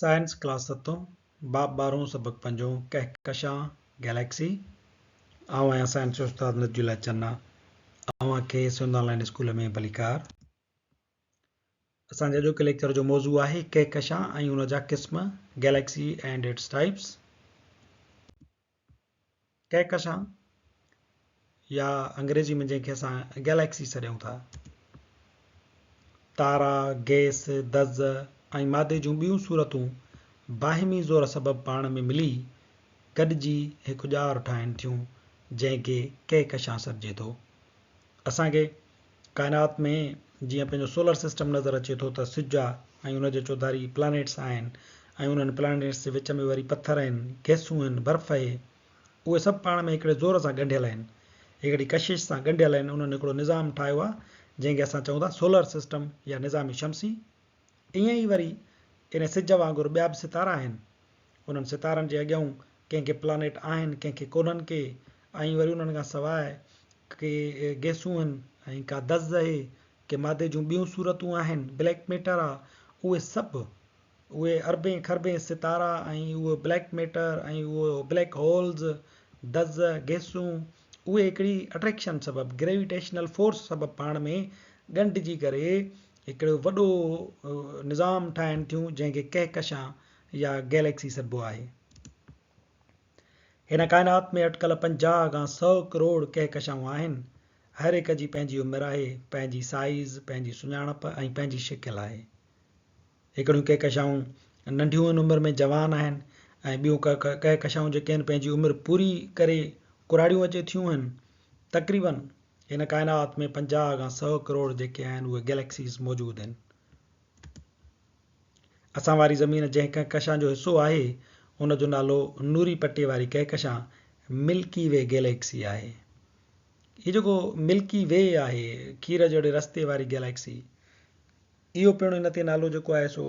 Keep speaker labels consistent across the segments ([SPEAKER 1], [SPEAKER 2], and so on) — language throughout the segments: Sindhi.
[SPEAKER 1] سائنس ڪلاس ستون، باب ٻارهون سبق پنجون، ڪهڪشان، Galaxy، آئون آهيان سائنس جو استاد نجي الله چنا، اوهان کي سنڌ آن لائين اسڪول ۾ ڀليڪار. اسان جي اڄوڪي ليڪچر جو موضوع آهي ڪهڪشان ۽ ان جا قسم، Galaxy and its Types. ڪهڪشان يا انگريزي ۾ جنهن کي اسان گيليڪسي سڏيون ٿا. تارا، گئس، دز ۽ مادي جون ٻيون صورتون باهمي زور سبب پاڻ ۾ ملي گڏجي هڪ ڄار ٺاهين ٿيون، جنهن کي ڪهڪشان سڏجي ٿو. اسان کي ڪائنات ۾ جيئن پنهنجو سولر سسٽم نظر اچي ٿو ته سج آ ۽ ان جي چوڌاري پلانيٽس آهن ۽ انهن پلانيٽس جي وچ ۾ وري پٿر آهن، گئسون آهن، برف آهي. اهي سڀ پاڻ ۾ هڪڙي زور سان ڳنڍيل آهن. هڪڙي ڪشش سان ڳنڍيل آهن. انهن هڪڙو نظام ٺاهيو آ جنهن کي اسان چئون ٿا سولر سسٽم يا نظام شمسي. ائين ئي وري ان سج وانگر ٻيا به ستارا آهن. انهن ستارن جي اڳيئون ڪنهن کي پلانيٽ آهن، ڪنهن کي ڪونهن ڪي ۽ وري انهن کان سواء ڪي گئسون آهن ۽ ڪا دز اهي، ڪي مادي جون ٻيون صورتون آهن، بليڪ ميٽر آ، اهي سڀ اهي اربين کربين ستارا ۽ اهو بليڪ ميٽر ۽ اهو بليڪ هولز، دز، گئسون اهي هڪڙي اٽريڪشن سبب، گريويٽيشنل فورس سبب پاڻ ۾ ڳنڍجي ڪري هڪڙو وڏو نظام ٺاهين ٿيون جنهن کي ڪهڪشان يا گيليڪسي سڏبو آهي. هن ڪائنات ۾ اٽڪل 50 کان سئو ڪروڙ ڪهڪشائون آهن. هر هڪ جي پنهنجي عمر آهي، پنهنجي سائيز، پنهنجي سڃاڻپ ۽ پنهنجي شڪل آهي. هڪڙيون ڪهڪشائون ننڍيون آهن عمر ۾ جوان آهن ۽ ٻيون ڪهڪشائون جيڪي آهن پنهنجي عمر پوري ڪري ڪراڙيون اچي ٿيون آهن. تقريبن هن ڪائنات ۾ 50 کان سئو ڪروڙ جيڪي آهن اهي گيليڪسيز موجود آهن. اسان واري زمين جنهن ڪهڪشان جو حصو آهي، ان جو نالو نوري پٽي واري ڪهڪشان ملڪي وي گيليڪسي آهي. هي جيڪو ملڪي وي آهي، کير جهڙي رستي واري گيليڪسي، اهو پڻ ان تي نالو جيڪو آهي سو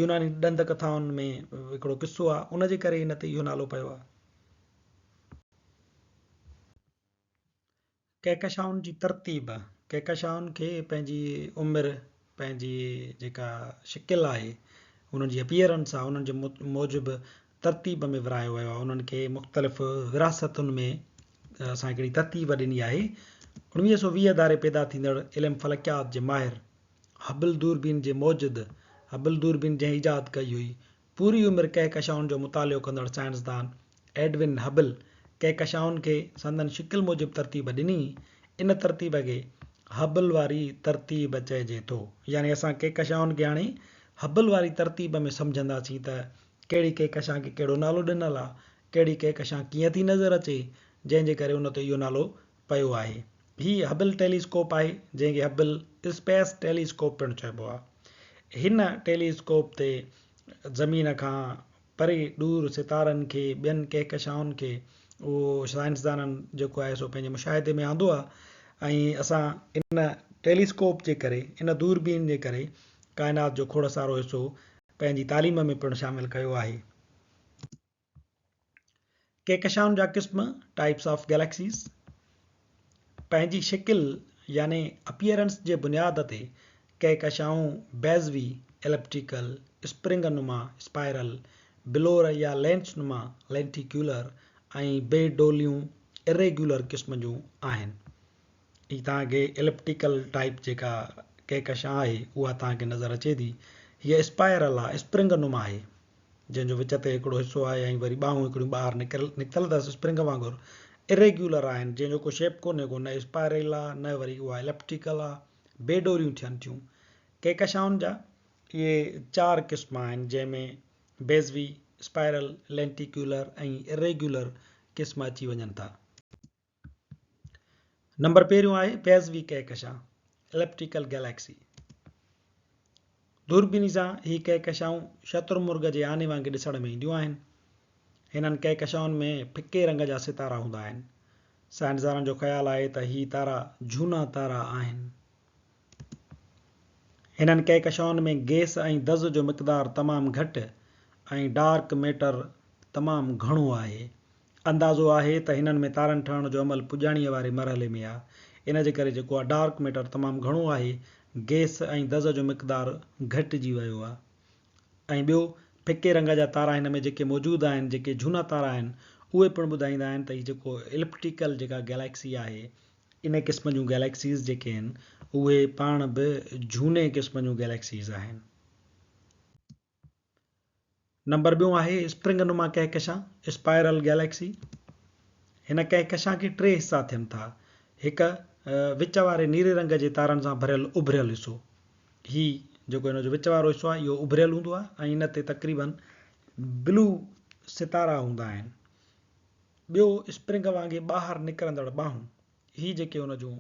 [SPEAKER 1] يوناني ڏند ڪٿائن ۾ هڪڙو قصو آهي، ان جي ڪري ان تي اهو نالو پيو آهي. ڪهڪشائن جي ترتيب، ڪهڪشائن کي پنهنجي عمر، پنهنجي جيڪا شڪل آهي، انهن جي اپيئرنس آهي، انهن جي موجب ترتيب ۾ ورهايو ويو آهي. انهن کي مختلف وراثتن ۾ اسان هڪڙي ترتيب ڏني آهي. 1920 ڌاري پيدا ٿيندڙ علم فلڪيات جي ماهر هبل دوربين جي موجد، هبل دوربين جنهن ايجاد ڪئي هئي، پوري عمر ڪهڪشائن جو مطالعو ڪندڙ سائنسدان ايڊون هبل ڪهڪشائن کي سندن شڪل موجب ترتيب ڏني. ان ترتيب کي هبل واري ترتيب چئجي ٿو. يعني اسان ڪهڪشائن کي هاڻي هبل واري ترتيب ۾ سمجهنداسين ته ڪهڙي ڪهڪشان کي ڪهڙو نالو ڏنل آ، ڪهڙي ڪهڪشان ڪيئن ٿي نظر اچي، جنهن جي ڪري ان تي اهو نالو پيو آهي. هي هبل ٽيلي اسڪوپ آهي، جنهن کي هبل اسپيس ٽيلي اسڪوپ پڻ چئبو آهي. هن ٽيلي اسڪوپ تي زمين کان پري ڏور ستارن کي، ٻين ڪهڪشائن کي اهو سائنسدانن جيڪو آهي سو پنهنجي مشاهدي ۾ آندو آهي ۽ اسان ان ٽيلي اسڪوپ جي ڪري، ان دوربين جي ڪري ڪائنات جو کوڙ سارو حصو پنهنجي تعليم ۾ پڻ شامل ڪيو آهي. ڪهڪشائن جا قسم، Types of Galaxies، پنهنجي شڪل يعني Appearance جي بنياد تي ڪهڪشائون بيضوي، Elliptical، spring نما، Spiral، بلور يا لينس نما، Lenticular، ۽ بي ڊوليون، Irregular، قسم جون آهن. هي توهان کي Elliptical type جيڪا ڪهڪشان آهي اها توهان کي نظر اچي ٿي. هيء اسپائرل آهي، اسپرنگ نما آهي. جنهن جو وچ تي هڪڙو حصو آهي ۽ وري ٻانهون هڪڙيون ٻاهر نڪتل اٿس اسپرنگ وانگر Irregular آهن جنهن جو ڪو شيپ ڪونهي ڪو نه اسپائرل آ نه وري اها Elliptical آ بي ڊوريون ٿين ٿيون ڪهڪشائن جا اهي چار قسم آهن جنهن ۾ بيضوي، اسپائرل، لينٽيڪيولر ۽ Irregular قسم اچي وڃن ٿا. نمبر پهريون آهي بيضوي ڪهڪشان، Elliptical Galaxy. دوربيني سان هي ڪهڪشائون شتر مرغ جي آني وانگي ڏسڻ ۾ اينديون آهن. هنن ڪهڪشائن ۾ ڦڪي رنگ جا ستارا هوندا آهن. سائنسدانن جو خيال آهي ته هي تارا جهونا تارا آهن. هنن ڪهڪشائن ۾ گئس ۽ دز جو مقدار تمام گهٽ ۽ ڊارڪ ميٽر تمام گهڻو آهي. اندازو آهي ته هنن ۾ تارن ٺهڻ جو عمل پڄاڻيء واري مرحلي ۾ آ. ان جي ڪري جيڪو آ ڊارڪ ميٽر تمام گهڻو آهي، گئس ۽ دز جو مقدار گهٽجي ويو آ ۽ ٻيو ڦڪي رنگ جا تارا هن ۾ جيڪي موجود آهن، جيڪي جهونا تارا آهن، اهي پڻ ٻڌائيندا آهن ته هي جيڪو الپٽيڪل جيڪا گئليڪسي آهي، ان قسم جون گئليڪسيز جيڪي آهن، اهي پاڻ به جهوني قسم جون گئليڪسيز آهن. نمبر ٻيون آهي اسپرنگ نما ڪهڪشان، Spiral Galaxy. هن ڪهڪشان کي ٽي حصا ٿين ٿا. هڪ وچ واري نيري رنگ جي تارن سان ڀريل اڀريل حصو. هي جيڪو هن جو وچ وارو حصو آهي اهو اڀريل هوندو آهي ۽ ان تي تقريبن بلو ستارا هوندا آهن. ٻيو اسپرنگ وانگي ٻاهر نڪرندڙ ٻانهون، هي جيڪي ان جون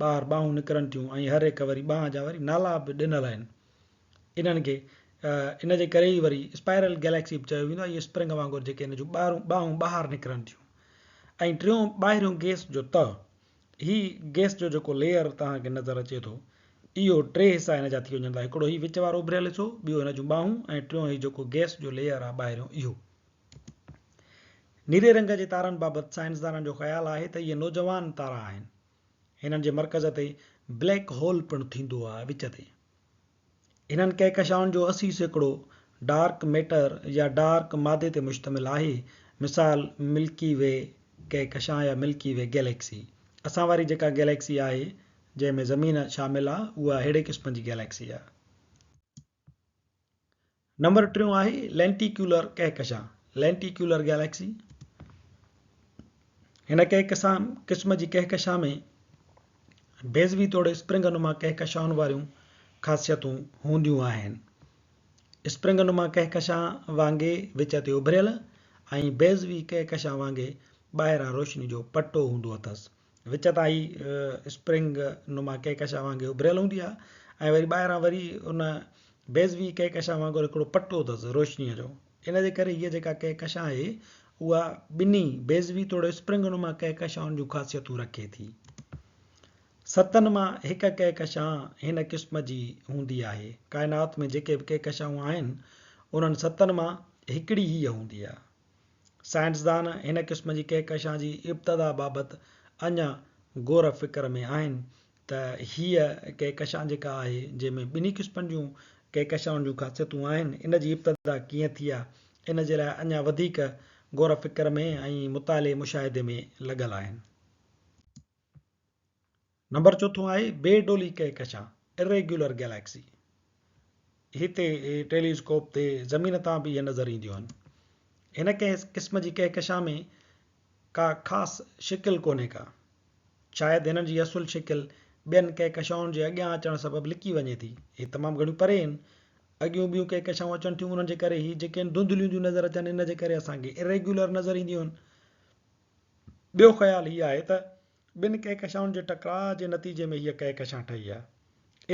[SPEAKER 1] ٻاهر ٻانهون نڪرن ٿيون ۽ هر هڪ وري ٻانهن جا وري نالا به ڏنل آهن. انهن کي ان جي ڪري ئي وري اسپائرل گيليڪسي به چيو ويندو آهي. اهي اسپرنگ وانگر جيڪي ان جون ٻانهون ٻاهر نڪرن ٿيون. ۽ ٽيون ٻاهريون گيس جو تهه، هي گئس جو جيڪو ليئر توهان کي نظر اچي ٿو اهو ٽي حصا هن جا ٿي وڃن ٿا هڪڙو هي وچ وارو اڀريل حصو ٻيو هن جون ٻانهون ۽ ٽيون هي جيڪو گئس جو ليئر آهي ٻاهريون اهو. نيري رنگ جي تارن بابت سائنسدانن جو خيال آهي ته اهي نوجوان تارا آهن. هنن جي مرڪز تي بليڪ هول پڻ ٿيندو آهي وچ تي. انهن ڪهڪشائن جو 80% ڊارڪ ميٽر يا ڊارڪ مادي تي مشتمل آهي، مثال ملڪي وي ڪهڪشان يا ملڪي وي گيليڪسي. اسان واري جيڪا گيليڪسي آهي جنهن ۾ زمين شامل آ اها اهڙي قسم جي گيليڪسي آ. نمبر ٽيون آهي لينٽيڪيولر ڪهڪشان، Lenticular Galaxy. هن ڪهڪشان قسم جي ڪهڪشان ۾ بيضوي توڙي اسپرنگ نما ڪهڪشائن واريون خاصيتون هونديون آهن. اسپرنگ نما ڪهڪشان وانگي وچ تي اڀريل ۽ بيضوي ڪهڪشان وانگي ٻاهران روشني جو پٽو هوندو اٿس. وچ تان هي اسپرنگ نما ڪهڪشان وانگي اڀريل هوندي آهي ۽ وري ٻاهران وري ان بيضوي ڪهڪشان وانگر هڪڙو پٽو اٿس روشنيء جو. ان جي ڪري هيء جيڪا ڪهڪشان آهي، اها ٻنهي بيضوي توڙي اسپرنگ نما ڪهڪشائن جون خاصيتون رکي ٿي. ستن مان هڪ ڪهڪشان هن قسم جي هوندي آهي. ڪائنات ۾ جيڪي به ڪهڪشائون آهن، انهن ستن مان هڪڙي هيء هوندي آهي. سائنسدان هن قسم جي ڪهڪشان جي ابتدا بابت اڃا غور فڪر ۾ آهن ته هيء ڪهڪشان جيڪا آهي، جنهن ۾ ٻنهي قسمن جون ڪهڪشائن جون خاصيتون آهن، ان جي ابتدا ڪيئن ٿي آ، ان جي لاء اڃا وڌيڪ غور فڪر ۾ ۽ مطالعي مشاهدي ۾ لڳل آهن. نمبر چوٿون آهي بي ڊولي ڪهڪشان، Irregular Galaxy. هتي ٽيلي اسڪوپ تي زمين تان به اهي نظر اينديون آهن. هن ڪنهن قسم جي ڪهڪشان ۾ ڪا خاص شڪل ڪونهي ڪا. شايد هنن جي اصل شڪل ٻين ڪهڪشائن جي اڳيان اچڻ سبب لڪي وڃي ٿي. هي تمام گهڻيون پري آهن. اڳيون ٻيون ڪهڪشائون اچن ٿيون انهن جي ڪري هي جيڪي آهن ڌنڌليون ٿيون نظر اچن ان جي ڪري اسان کي Irregular نظر اينديون آهن. ٻيو خيال هي آهي ته ٻن ڪهڪشائن جي ٽڪراء جي نتيجي ۾ هيء ڪهڪشان ٺهي آهي.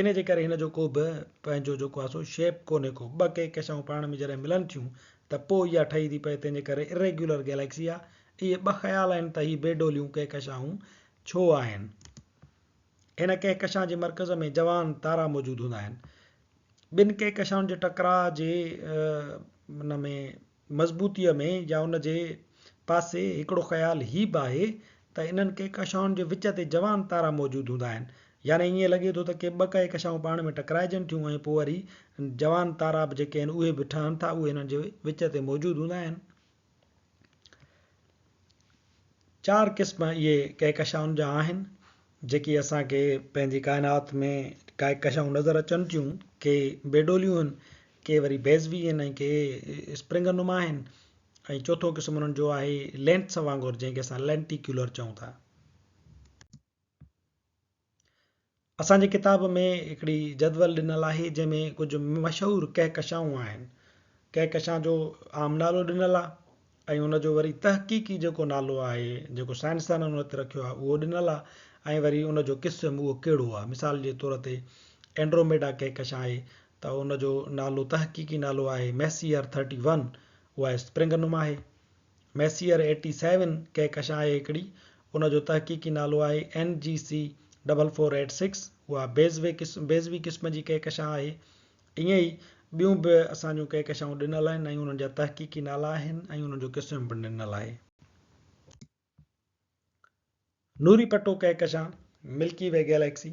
[SPEAKER 1] ان جي ڪري هن جو ڪو به پنهنجو جيڪو آهي سو شيپ ڪونهي ڪو. ٻه ڪهڪشائون پاڻ ۾ جڏهن ملن ٿيون ته پوء اها ٺهي ٿي پئي تنهن جي ڪري Irregular Galaxy آهي. اهي ٻه خيال آهن ته هي بي ڊوليون ڪهڪشائون ڇو آهن. هن ڪهڪشان جي مرڪز ۾ جوان تارا موجود هوندا آهن. ٻن ڪهڪشائن جي ٽڪراء جي ان ۾ مضبوطيء ۾ يا ان جي پاسي هڪڙو خيال هي به آهي ته انهن ڪهڪشائن جي وچ تي جوان تارا موجود هوندا آهن. يعني ائين لڳي ٿو ته ڪي ٻه ڪهڪشائون پاڻ ۾ ٽڪرائجن ٿيون ۽ پوء وري جوان تارا به جيڪي آهن اهي به ٺهن ٿا اهي انهن جي وچ تي موجود هوندا آهن. چار قسم اهي ڪهڪشائن جا آهن جيڪي اسان کي پنهنجي ڪائنات ۾ ڪهڪشائون نظر اچن ٿيون، ڪي بي ڊوليون آهن، ڪي وري بيضوي آهن ۽ ڪي اسپرنگ نما آهن ۽ چوٿون قسم انهن جو آهي لينس وانگر جنهن کي اسان لينٽيڪيولر چئون ٿا. اسان جي ڪتاب ۾ هڪڙي جدول ڏنل آهي جنهن ۾ ڪجهه مشهور ڪهڪشائون آهن. ڪهڪشان جو عام نالو ڏنل آهي ۽ ان جو وري تحقيقي جيڪو نالو آهي جيڪو سائنسدانن ان تي رکيو آهي اهو ڏنل آهي ۽ وري ان جو قسم اهو ڪهڙو آهي. مثال جي طور تي اينڊروميڊا ڪهڪشان آهي ته ان جو نالو تحقيقي نالو آهي ميسيئر ٿرٽي ون اها اسپرنگ نما آهي. ميسيئر ايٽي سيون ڪهڪشان آهي هڪڙي، ان جو تحقيقي نالو آهي N G C double four eight six, اها بيضوي قسم بيضوي قسم جي ڪهڪشان آهي. ائين ئي ٻيون به اسان جون ڪهڪشائون ڏنل آهن ۽ انهن جا تحقيقي نالا آهن ۽ انهن جو قسم پڻ ڏنل آهي. نوري پٽو ڪهڪشان، Milky Way Galaxy،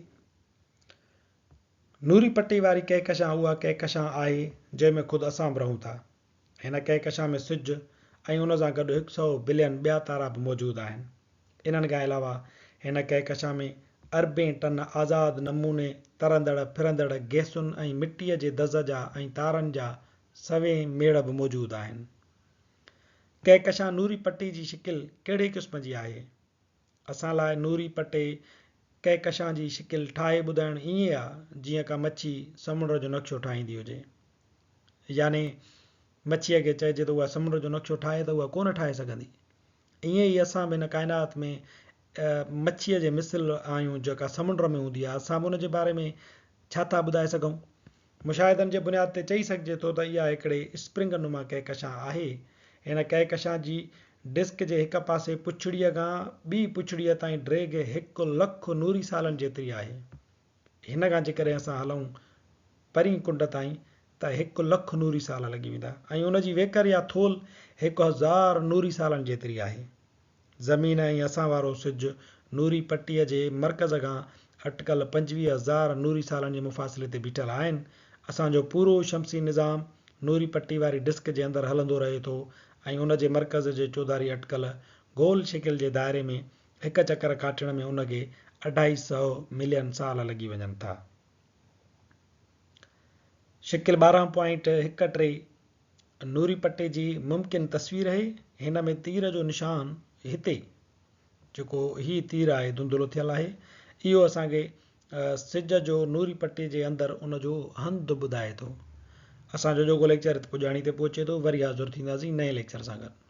[SPEAKER 1] نوري پٽي واري ڪهڪشان اها ڪهڪشان آهي جنهن ۾ خود اسان به رهون ٿا. هن ڪهڪشان ۾ سج ۽ ان سان گڏ هڪ سئو بلين ٻيا تارا به موجود آهن. انهن کان علاوه هن ڪهڪشان ۾ اربين ٽن آزاد نموني ترندڙ ڦرندڙ گئسن ۽ مٽيء جي دز جا ۽ تارن جا سوين ميڙ به موجود آهن. ڪهڪشان نوري پٽي جي شڪل ڪهڙي قسم جي آهي؟ اسان لاء نوري پٽي ڪهڪشان جي شڪل ٺاهي ٻڌائڻ ائين آ جيئن ڪا مڇي سمنڊ جو نقشو ٺاهيندي هجي. يعني مڇيء کي چئجي ته اها سمنڊ جو نقشو ٺاهي ته اها ڪونه ٺاهي سگهندي. ائين ئي اسان به هن ڪائنات ۾ مڇيء جي مثل آهيون جيڪا سمنڊ ۾ هوندي آ. اسان به ان جي باري ۾ ڇا ٿا ٻڌائي سگهون؟ مشاهدن جي بنياد تي چئي سگهجي ٿو ته اها هڪڙي اسپرنگ نما ڪهڪشان آهي. هن ڪهڪشان جي ڊسڪ جي هڪ پاسي پڇڙيء کان ٻي پڇڙيء تائين ڊيگهه هڪ لک نوري سالن جيتري آهي. هن کان جيڪڏهن اسان هلون پرين ڪنڊ تائين ته هڪ لک نوري سال لڳي ويندا ۽ ان جي ويڪر يا ٿولهه 1000 نوري سالن جيتري آهي. زمين ۽ اسان وارو سج نوري پٽيء جي مرڪز کان اٽڪل 25,000 نوري سالن جي مفاصلي تي بيٺل آهن. اسان جو پورو شمسي نظام نوري پٽي واري ڊسڪ جي اندر هلندو رهي ٿو ۽ ان جي مرڪز جي چوڌاري اٽڪل گول شڪل جي دائري ۾ هڪ چڪر ڪاٽڻ ۾ ان کي اڍائي سئو ملين سال لڳي وڃن ٿا. شڪل ٻارهن پوائنٽ هڪ ٽي نوري پٽي جي ممڪن تصوير اهي. هن ۾ تير جو نشان هتي جيڪو هي تير آهي ڌنڌلو ٿيل آهي اهو اسان کي سج جو نوري پٽي جي اندر ان جو هنڌ ٻڌائي ٿو. اسان جو اڄوڪو ليڪچر هت پڄاڻي تي پهچي ٿو وري حاضر ٿينداسين نئين ليڪچر سان گڏ.